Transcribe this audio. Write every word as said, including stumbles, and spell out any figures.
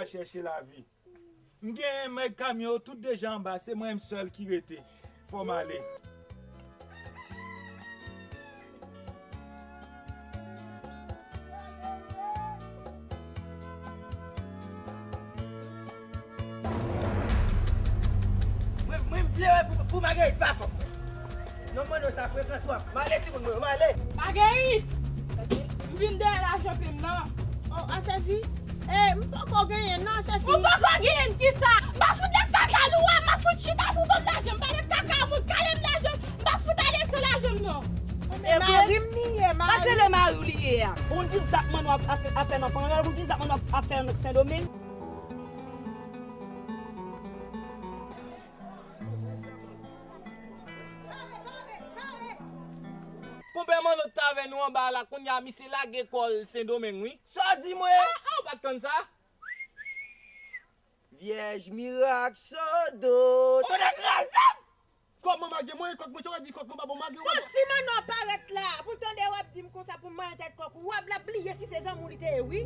Chèche lavi. M gen nèg kamyon yo tout deja anba, se mwen m sèl ki rete. Fò m ale. Mwen, mwen m vle wè pou, pou Marguerite pa fè m. Non, mwen non, sa frekan twòp. M ale timoun mwen, m ale. Marguerite! M vin dèyè lajan pè m nan. Oh, Asèfi, eh, m poko genyen non, Asèfi. Ou poko genyen kisa? M pa fout de kaka nou a, m ap fout chita pou ban m lajan. M pa de kaka moun, kale m lajan. M pa fout ale san lajan m non. E vre? Mari m li ye, mari. Pa t rele mari w li ye a. Ou di zak manno ap, ap, ap fè nan Panrèl, ou di zak manno ap, ap fè nan Sendomeng. Konpè Manno t avè nou anba la, kounye a misye lage kò l Sendomeng wi. Sa w di mwen? Ah, ah, ou pa t konn sa? Vyèj mirak sodo. Tande kraze! Kòman Mage mwen, kòk mwen, te w di kòk mwen pa bon Mage, ou pa bon. Bon, si Manno parèt la, pou l tande w ap di m konsa pou m manyen tèt kòk ou, w ap la bliye si se zanmi w li te ye wi.